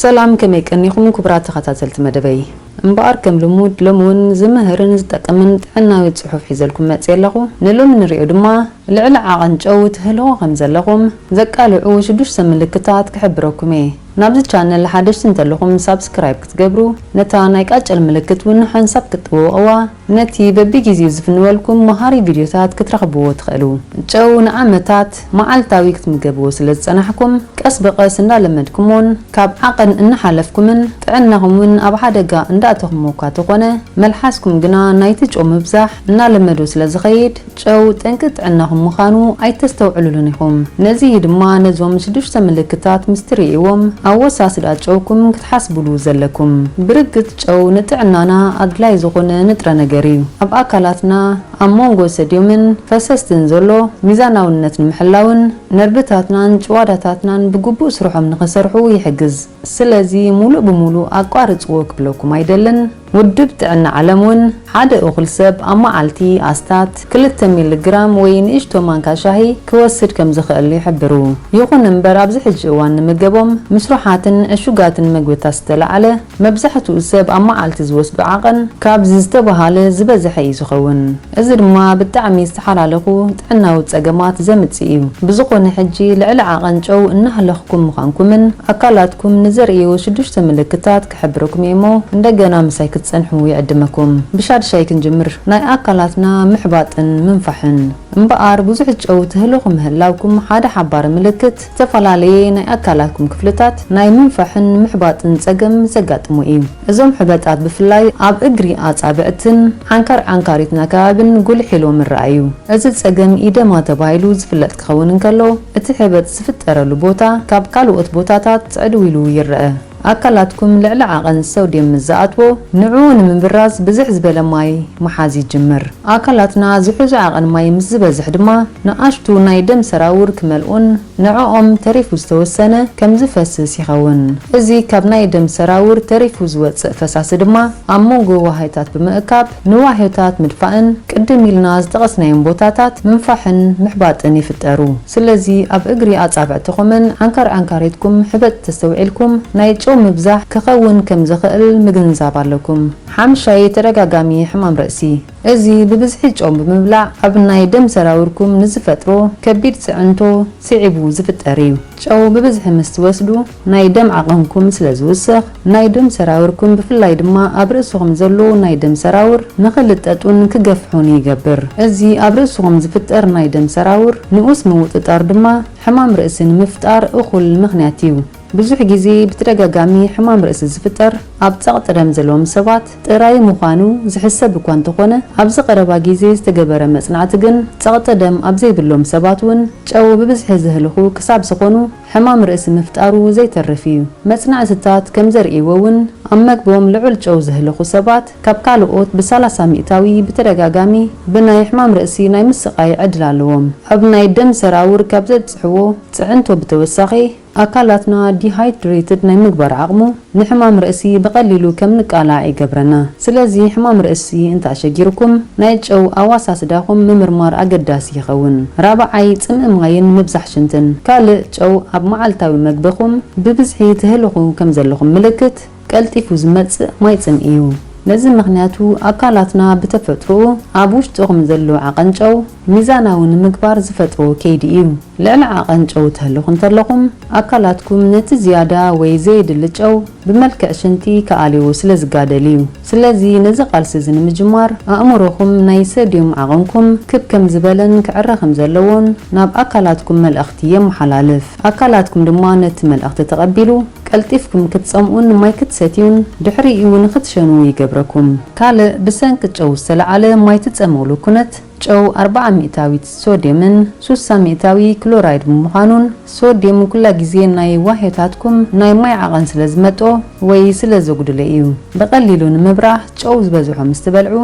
ሰላም፣ ከመይ ቀኒኹም ክቡራት ተኸታተልቲ መደበይ? እምበኣር ከም ልሙድ ሎሚ እውን ዝምህርን ዝጠቅምን ጥዕናዊ ጽሑፍ ሒዘልኩም መጽየ ኣለኹ። ንሎሚ ንሪኦ ድማ ልዕሊ ዓቐን ጨው ትህልኹ ከም ዘለኹም ዘቃልዑ ሽዱሽተ ምልክታት ክሕብረኩም እየ። ናብዚ ቻነል ሓደሽቲ እንተለኹም ሳብስክራይብ ክትገብሩ፣ ነታ ናይ ቃጨል ምልክት እውን ሓንሳብ ክትጥውቕዋ፣ ነቲ በቢጊዜኡ ዝፍንወልኩም መሃሪ ቪድዮታት ክትረኽብዎ ትኽእሉ። ጨው ንዓመታት መዓልታዊ ክትምገብዎ ስለ ዝጸናሕኩም፣ ቀስ ብቐስ እንዳለመድኩሞን ካብ ዓቐን እናሓለፍኩምን ጥዕናኹም እውን ኣብ ሓደጋ እንዳእተኹምዎ እኳ ተኾነ፣ መልሓስኩም ግና ናይቲ ጨው ምብዛሕ እናለመዶ ስለ ዝኸይድ፣ ጨው ጠንቂ ጥዕናኹም ምዃኑ ኣይተስተውዕሉሉን ኢኹም። ነዚ እዩ ድማ ነዞም ሽዱሽተ ምልክታት ምስ ትርእይዎም፣ ኣወሳስዳ ጨውኩም ክትሓስቡሉ ዘለኩም። ብርግጽ ጨው ንጥዕናና ኣድላይ ዝኾነ ንጥረ ነገር እዩ። ኣብ ኣካላትና ኣብ መንጎ ሰድዮምን ፈሰስትን ዘሎ ሚዛናውነት ንምሕላውን ነርብታትናን ጭዋዳታትናን ብግቡእ ስርሖም ንኸሰርሑ ይሕግዝ። ስለዚ ሙሉእ ብሙሉእ ኣቋርጽዎ ክብለኩም ኣይደልን። ውድብ ጥዕና ዓለም እውን ሓደ እኹል ሰብ ኣብ መዓልቲ ኣስታት ክልተ ሚሊ ግራም ወይ ንእሽቶ ማንካ ሻሂ ክወስድ ከም ዝኽእል ይሕብሩ። ይኹን እምበር ኣብዚ ሕጂ እዋን ንምገቦም ምስሩሓትን ዕሹጋትን መግብታት ዝተላዕለ መብዛሕትኡ ሰብ ኣብ መዓልቲ ዝወስዶ ዓቐን ካብዚ ዝተባሃለ ዝበዝሐ እዩ ዝኸውን። እዚ ድማ ብጣዕሚ ዝተሓላለኹ ጥዕናዊ ጸገማት ዘምጽእ እዩ። ብዝኾነ ሕጂ ልዕሊ ዓቐን ጨው እናህለኽኩም ምዃንኩምን ኣካላትኩም ንዘርእዮ ሽዱሽተ ምልክታት ክሕብረኩም እየ እሞ እንደገና ምሳይ ክትጸንሑ ይዕድመኩም። ብሻድሻይ ክንጅምር፣ ናይ ኣካላትና ምሕባጥን ምንፋሕን። እምበኣር ብዙሕ ጨው ትህልኹ ምህላውኩም ሓደ ሓባሪ ምልክት ዝተፈላለየ ናይ ኣካላትኩም ክፍልታት ናይ ምንፋሕን ምሕባጥን ጸገም ዘጋጥሞ እዩ። እዞም ሕበጣት ብፍላይ ኣብ እግሪ ኣጻብዕትን ዓንካር ዓንካሪትና ከባብን ጉልሕ ኢሎም ይረኣዩ። እዚ ጸገም ኢደማ ተባሂሉ ዝፍለጥ ክኸውን እንከሎ፣ እቲ ሕበጥ ዝፍጠረሉ ቦታ ካብ ካልኦት ቦታታት ጽዕድው ኢሉ ይረአ። ኣካላትኩም ልዕሊ ዓቐን ሶድየም ምስ ዝኣትዎ፣ ንዕኡ ንምብራዝ ብዝሕ ዝበለ ማይ ምሓዝ ይጅምር። ኣካላትና ዝሕዞ ዓቐን ማይ ምስ ዝበዝሕ ድማ፣ ንኣሽቱ ናይ ደም ሰራውር ክመልኡን ንዕኦም ተሪፉ ዝተወሰነ ከም ዝፈስስ ይኸውን። እዚ ካብ ናይ ደም ሰራውር ተሪፉ ዝወጽእ ፈሳሲ ድማ ኣብ መንጎ ዋህዮታት ብምእካብ ንዋህዮታት ምድፋእን ቅድም ኢልና ዝጠቐስናዮም ቦታታት ምንፋሕን ምሕባጥን ይፍጠሩ። ስለዚ ኣብ እግሪ ኣጻብዕትኹምን ዓንካር ዓንካሪትኩም ሕበጥ ተስተውዒልኩም ናይ ጨው ምብዛሕ ክኸውን ከም ዝኽእል ምግንዛብ ኣለኩም። ሓምሻይ፣ ተደጋጋሚ ሕማም ርእሲ። እዚ ብብዝሒ ጨው ብምብላዕ ኣብ ናይ ደም ሰራውርኩም ንዝፈጥሮ ከቢድ ጽዕንቶ ስዒቡ ዝፍጠር እዩ። ጨው ብብዝሒ ምስ ትወስዱ ናይ ደም ዓቐንኩም ስለ ዝውስኽ፣ ናይ ደም ሰራውርኩም ብፍላይ ድማ ኣብ ርእስኹም ዘሎ ናይ ደም ሰራውር ንኽልጠጡን ክገፍሑን ይገብር። እዚ ኣብ ርእስኹም ዝፍጠር ናይ ደም ሰራውር ንኡስ ምውጥጣር ድማ ሕማም ርእሲ ንምፍጣር እኹል ምኽንያት እዩ። ብዙሕ ግዜ ብተደጋጋሚ ሕማም ርእሲ ዝፍጠር ኣብ ጸቕጢ ደም ዘለዎም ሰባት ጥራይ ምዃኑ ዝሕሰብ እኳ እንተኾነ፣ ኣብዚ ቀረባ ግዜ ዝተገበረ መጽናዕቲ ግን ጸቕጢ ደም ኣብ ዘይብሎም ሰባት እውን ጨው ብብዝሒ ዝህልኹ ክሳብ ዝኾኑ ሕማም ርእሲ ምፍጣሩ ዘይተርፍ እዩ። መጽናዕትታት ከም ዘርእይዎ እውን ኣብ መግቦም ልዑል ጨው ዝህልኹ ሰባት ካብ ካልኦት ብሰላሳ ሚእታዊ ብተደጋጋሚ ብናይ ሕማም ርእሲ ናይ ምስቓይ ዕድል ኣለዎም። ኣብ ናይ ደም ሰራውር ካብ ዘብጽሕዎ ጽዕንቶ ብተወሳኺ ኣካላትና ዲሃይድሬትድ ናይ ምግባር ዓቕሙ ንሕማም ርእሲ ብቐሊሉ ከም ንቃላዕ ይገብረና። ስለዚ ሕማም ርእሲ እንተኣሸጊርኩም ናይ ጨው ኣዋሳስዳኹም ምምርማር ኣገዳሲ ይኸውን። ራብዓይ፣ ጽምኢ ማይን ምብዛሕ ሽንትን። ካልእ ጨው ኣብ መዓልታዊ መግብኹም ብብዝሒ ትህልኹ ከም ዘለኹም ምልክት ቀልጢፉ ዝመጽእ ማይ ጽምኢ እዩ። ነዚ ምኽንያቱ ኣካላትና ብተፈጥሮኡ ኣብ ውሽጥኹም ዘሎ ዓቐን ጨው ሚዛናዊ ንምግባር ዝፈጥሮ ከይዲ እዩ። ልዕሊ ዓቐን ጨው ተህልኹ እንተለኹም፣ ኣካላትኩም ነቲ ዝያዳ ወይ ዘየድሊ ጨው ብመልክዕ ሽንቲ ክኣልዮ ስለ ዝጋደል እዩ። ስለዚ ነዚ ቃልሲ እዚ ንምጅማር፣ ኣእምሮኹም ናይ ሰድዮም ዓቐንኩም ክብ ከም ዝበለን ክዕረ ከም ዘለዎን፣ ናብ ኣካላትኩም መልእኽቲ የመሓላልፍ። ኣካላትኩም ድማ ነቲ መልእኽቲ ተቐቢሉ፣ ቀልጢፍኩም ክትጸምኡን ማይ ክትሰትዩን ድሕሪኡ ንኽትሸኑ ይገብረኩም። ካልእ ብሰንኪ ጨው ዝተለዓለ ማይ ትጸምኡሉ ኩነት፣ ጨው ኣርብዓ ሚእታዊት ሶድየምን ሱሳ ሚእታዊ ክሎራይድ ብምዃኑን፣ ሶድየም ኩላ ግዜ ናይ ዋህዮታትኩም ናይ ማይ ዓቐን ስለ ዝመጦ ወይ ስለ ዘጉድሎ እዩ። ብቐሊሉ ንምብራህ፣ ጨው ዝበዝሖ ምስ ትበልዑ፣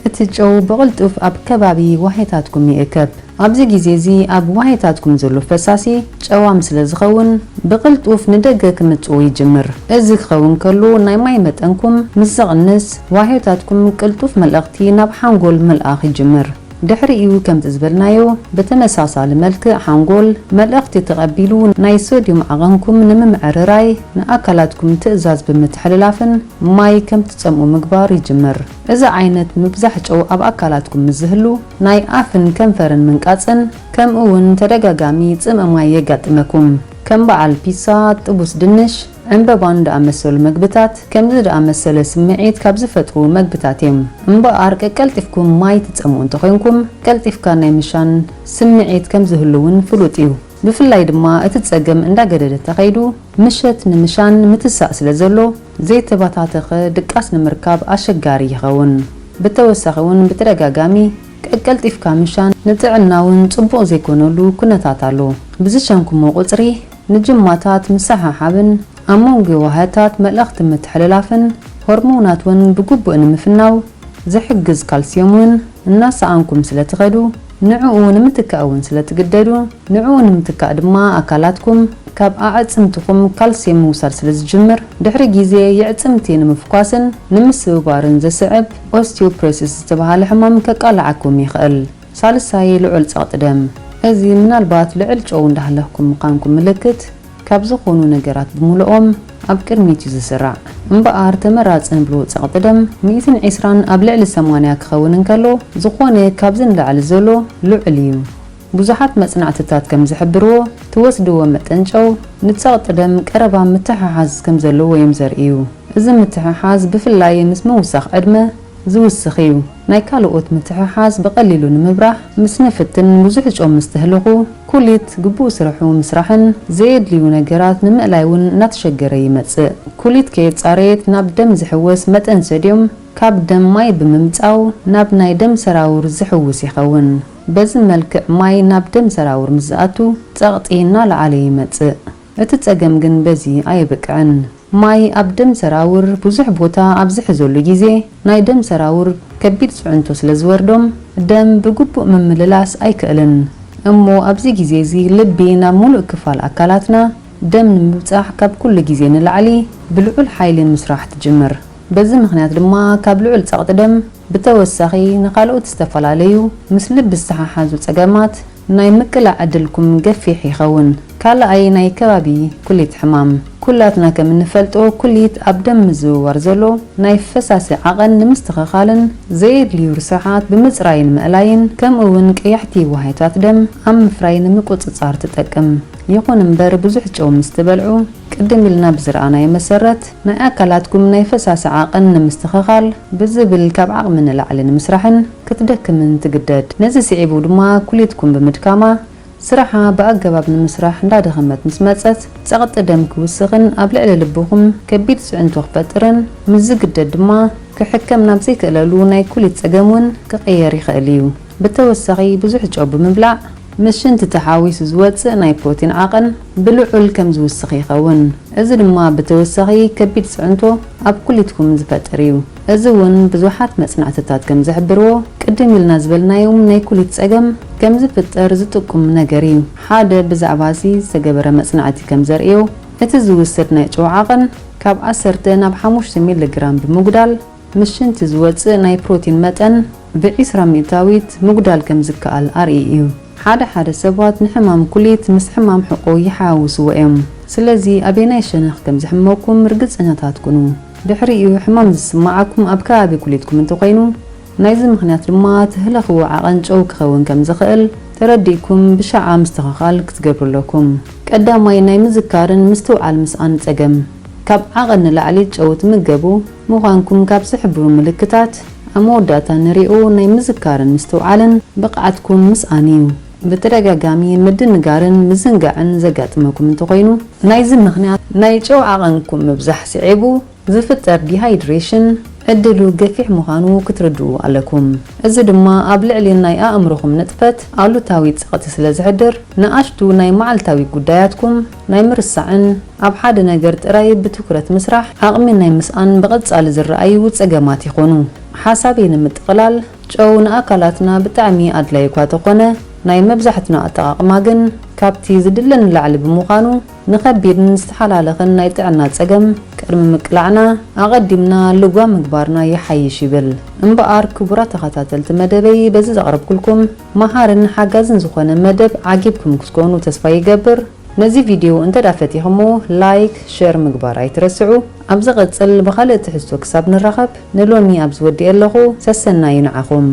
እቲ ጨው ብቕልጡፍ ኣብ ከባቢ ዋህዮታትኩም ይእከብ። ኣብዚ ግዜ እዚ ኣብ ዋህዮታትኩም ዘሎ ፈሳሲ ጨዋም ስለ ዝኸውን፣ ብቕልጡፍ ንደገ ክምጽኡ ይጅምር። እዚ ክኸውን ከሎ፣ ናይ ማይ መጠንኩም ምስ ዝቕንስ፣ ዋህዮታትኩም ቅልጡፍ መልእኽቲ ናብ ሓንጎል ምልኣኽ ይጅምር። ድሕሪኡ ከምቲ ዝበልናዮ ብተመሳሳሊ መልክዕ ሓንጎል መልእኽቲ ተቐቢሉ ናይ ሶድዩም ዓቐንኩም ንምምዕርራይ ንኣካላትኩም ትእዛዝ ብምትሕልላፍን ማይ ከም ትጸምኡ ምግባር ይጅምር። እዚ ዓይነት ምብዛሕ ጨው ኣብ ኣካላትኩም ምስ ዝህሉ ናይ ኣፍን ከንፈርን ምንቃጽን ከምኡ እውን ተደጋጋሚ ጽምኢ ማይ የጋጥመኩም። ከም በዓል ፒሳ፣ ጥቡስ ድንሽ፣ ዕምበባን ዝኣመሰሉ መግብታት ከምዚ ዝኣመሰለ ስምዒት ካብ ዝፈጥሩ መግብታት እዮም። እምበኣር ቀቀልጢፍኩም ማይ ትጸምኡ እንተኾይንኩም ቀልጢፍካ ናይ ምሻን ስምዒት ከም ዝህሉ እውን ፍሉጥ እዩ። ብፍላይ ድማ እቲ ጸገም እንዳገደደ ተኸይዱ ምሸት ንምሻን ምትሳእ ስለ ዘሎ ዘይተባታተኸ ድቃስ ንምርካብ ኣሸጋሪ ይኸውን። ብተወሳኺ እውን ብተደጋጋሚ ቀቀልጢፍካ ምሻን ንጥዕና እውን ጽቡቕ ዘይኮነሉ ኩነታት ኣሎ። ብዝሸንኩሞ ቁጽሪ ንጅማታት ምስሕሓብን ኣብ መንጎ ዋህታት መልእኽቲ ምትሕልላፍን ሆርሞናት እውን ብግቡእ ንምፍናው ዝሕግዝ ካልስዮም እውን እናሰኣንኩም ስለ ትኸዱ ንዕኡ ንምትካእ እውን ስለ ትግደዱ ንዕኡ ንምትካእ ድማ ኣካላትኩም ካብ ኣዕጽምትኹም ካልስዮም ምውሳድ ስለ ዝጅምር ድሕሪ ግዜ የዕጽምቲ ንምፍኳስን ንምስብባርን ዘስዕብ ኦስቲዮፕሮሲስ ዝተባህለ ሕማም ከቃልዓኩም ይኽእል። ሳልሳይ ልዑል ጸቕጢ ደም። እዚ ምናልባት ልዕል ጨው እንዳህለኽኩም ምዃንኩም ምልክት ካብ ዝኾኑ ነገራት ብምሉኦም ኣብ ቅድሚት እዩ ዝስራዕ። እምበኣር ተመራጺ ንብሎ ጸቕጢ ደም ሚእትን ዕስራን ኣብ ልዕሊ ሰማንያ ክኸውን እንከሎ ዝኾነ ካብዚ ንላዕሊ ዘሎ ልዑል እዩ። ብዙሓት መጽናዕትታት ከም ዝሕብርዎ ትወስድዎ መጠን ጨው ንጸቕጢ ደም ቀረባ ምትሕሓዝ ከም ዘለዎ እዮም ዘርእዩ። እዚ ምትሕሓዝ ብፍላይ ምስ ምውሳኽ ዕድመ ዝውስኽ እዩ። ናይ ካልኦት ምትሕሓዝ ብቐሊሉ ንምብራህ ምስ ንፍትን ብዙሕ ጨው ምስ ተህልኹ ኩሊት ግቡእ ስርሑ ምስራሕን ዘየድልዩ ነገራት ንምእላይ እውን እናተሸገረ ይመጽእ። ኩሊት ከየጻረየት ናብ ደም ዝሕወስ መጠን ሶድዮም ካብ ደም ማይ ብምምጻው ናብ ናይ ደም ሰራውር ዝሕውስ ይኸውን። በዚ መልክዕ ማይ ናብ ደም ሰራውር ምስ ዝኣቱ ጸቕጢ እናለዓለ ይመጽእ። እቲ ጸገም ግን በዚ ኣየብቅዕን። ማይ ኣብ ደም ሰራውር ብዙሕ ቦታ ኣብ ዝሕዘሉ ግዜ ናይ ደም ሰራውር ከቢድ ጽዕንቶ ስለ ዝወርዶም ደም ብግቡእ ምምልላስ ኣይክእልን። እሞ ኣብዚ ግዜ እዚ ልቢ ናብ ሙሉእ ክፋል ኣካላትና ደም ንምብጻሕ ካብ ኩሉ ግዜ ንላዕሊ ብልዑል ሓይሊ ምስራሕ ትጅምር። በዚ ምኽንያት ድማ ካብ ልዑል ጸቕጢ ደም ብተወሳኺ ንኻልኦት ዝተፈላለዩ ምስ ልቢ ዝተሓሓዙ ጸገማት ናይ ምቅላዕ ዕድልኩም ገፊሕ ይኸውን። ካልኣይ ናይ ከባቢ ኩሊት ሕማም። ኩላትና ከም እንፈልጦ ኩሊት ኣብ ደም ምዝውዋር ዘሎ ናይ ፈሳሲ ዓቐን ንምስትኽኻልን ዘየድልዩ ርስሓት ብምጽራይን ምእላይን ከምኡ እውን ቀያሕቲ ዋህዮታት ደም ኣብ ምፍራይ ንምቁጽጻር ትጠቅም። ይኹን እምበር ብዙሕ ጨው ምስ ትበልዑ ቅድም ኢልና ብዝረኣናዮ መሰረት ናይ ኣካላትኩም ናይ ፈሳሲ ዓቐን ንምስትኽኻል ብዝብል ካብ ዓቕሚ ንላዕሊ ንምስራሕን ክትደክምን ትግደድ። ነዚ ስዒቡ ድማ ኩሊትኩም ብምድካማ ስራሓ ብኣገባብ ንምስራሕ እንዳደኸመት ምስ መጸት ጸቕጢ ደም ክውስኽን ኣብ ልዕሊ ልብኹም ከቢድ ጽዕንቶ ክፈጥርን ምስ ዝግደድ ድማ ክሕከም ናብ ዘይክእለሉ ናይ ኩሊት ጸገም እውን ክቕየር ይኽእል እዩ። ብተወሳኺ ብዙሕ ጨው ብምብላዕ ምስ ሽንቲ ተሓዊሱ ዝወጽእ ናይ ፕሮቲን ዓቐን ብልዑል ከም ዝውስኽ ይኸውን። እዚ ድማ ብተወሳኺ ከቢድ ጽዕንቶ ኣብ ኩሊትኩም ዝፈጥር እዩ። እዚ እውን ብዙሓት መጽናዕትታት ከም ዝሕብርዎ ቅድም ኢልና ዝበልናዮም ናይ ኩሊት ጸገም ከም ዝፍጠር ዝጥቁም ነገር እዩ። ሓደ ብዛዕባ እዚ ዝተገበረ መጽናዕቲ ከም ዘርእዮ እቲ ዝውሰድ ናይ ጨው ዓቐን ካብ ዓሰርተ ናብ ሓሙሽተ ሚሊ ግራም ብምጉዳል ምስ ሽንቲ ዝወጽእ ናይ ፕሮቲን መጠን ብዒስራ ሚእታዊት ምጉዳል ከም ዝከኣል ኣርእዩ እዩ። ሓደ ሓደ ሰባት ንሕማም ኩሊት ምስ ሕማም ሕቆ ይሓዋውስዎ እዮም። ስለዚ ኣበየናይ ሸነኽ ከም ዝሕመኩም ርግጸኛታት ኩኑ። ድሕሪኡ ሕማም ዝስምዓኩም ኣብ ከባቢ ኩሊትኩም እንተኾይኑ ናይዚ ምኽንያት ድማ ትህለኽዎ ዓቐን ጨው ክኸውን ከም ዝኽእል ተረዲእኩም ብሻዓ ምስትኽኻል ክትገብሩ ኣለኩም። ቀዳማይ ናይ ምዝካርን ምስትውዓል ምስኣን ጸገም። ካብ ዓቐን ንላዕሊ ጨው ትምገቡ ምዃንኩም ካብ ዝሕብሩ ምልክታት ኣብ መወዳእታ ንሪኦ ናይ ምዝካርን ምስትውዓልን ብቕዓትኩም ምስኣን እዩ። ብተደጋጋሚ ምድንጋርን ምዝንጋዕን ዘጋጥመኩም እንተኾይኑ ናይዚ ምኽንያት ናይ ጨው ዓቐንኩም ምብዛሕ ስዒቡ ዝፍጠር ዲሃይድሬሽን ዕድሉ ገፊሕ ምዃኑ ክትርድኡ ኣለኩም። እዚ ድማ ኣብ ልዕሊ ናይ ኣእምሮኹም ንጥፈት ኣሉታዊ ጸቕጢ ስለ ዝሕድር ንኣሽቱ ናይ መዓልታዊ ጉዳያትኩም ናይ ምርሳዕን ኣብ ሓደ ነገር ጥራይ ብትኹረት ምስራሕ ዓቕሚ ናይ ምስኣን ብቐጻሊ ዝረኣዩ ጸገማት ይኾኑ። ሓሳበይ ንምጥቕላል ጨው ንኣካላትና ብጣዕሚ ኣድላይ እኳ ተኾነ ናይ መብዛሕትና ኣጠቓቕማ ግን ካብቲ ዝድለ ንላዕሊ ብምዃኑ፣ ንኸቢድን ዝተሓላለኸን ናይ ጥዕና ጸገም ቅድሚ ምቅላዕና፣ ኣቐዲምና ልጓም ምግባርና ይሓይሽ ይብል። እምበኣር፣ ክቡራት ተኸታተልቲ መደበይ፣ በዚ ዘቕረብኩልኩም መሃርን ሓጋዝን ዝኾነ መደብ ዓጊብኩም ክትኮኑ ተስፋ ይገብር። ነዚ ቪድዮ እንተ ደኣ ፈቲኹሞ፣ ላይክ፣ ሸር ምግባር ኣይትረስዑ። ኣብ ዝቐጽል ብኻልእ ትሕዝቶ ክሳብ ንራኸብ፣ ንሎሚ ኣብዚ ወዲኤ ኣለኹ። ሰሰናዩ ንዓኹም።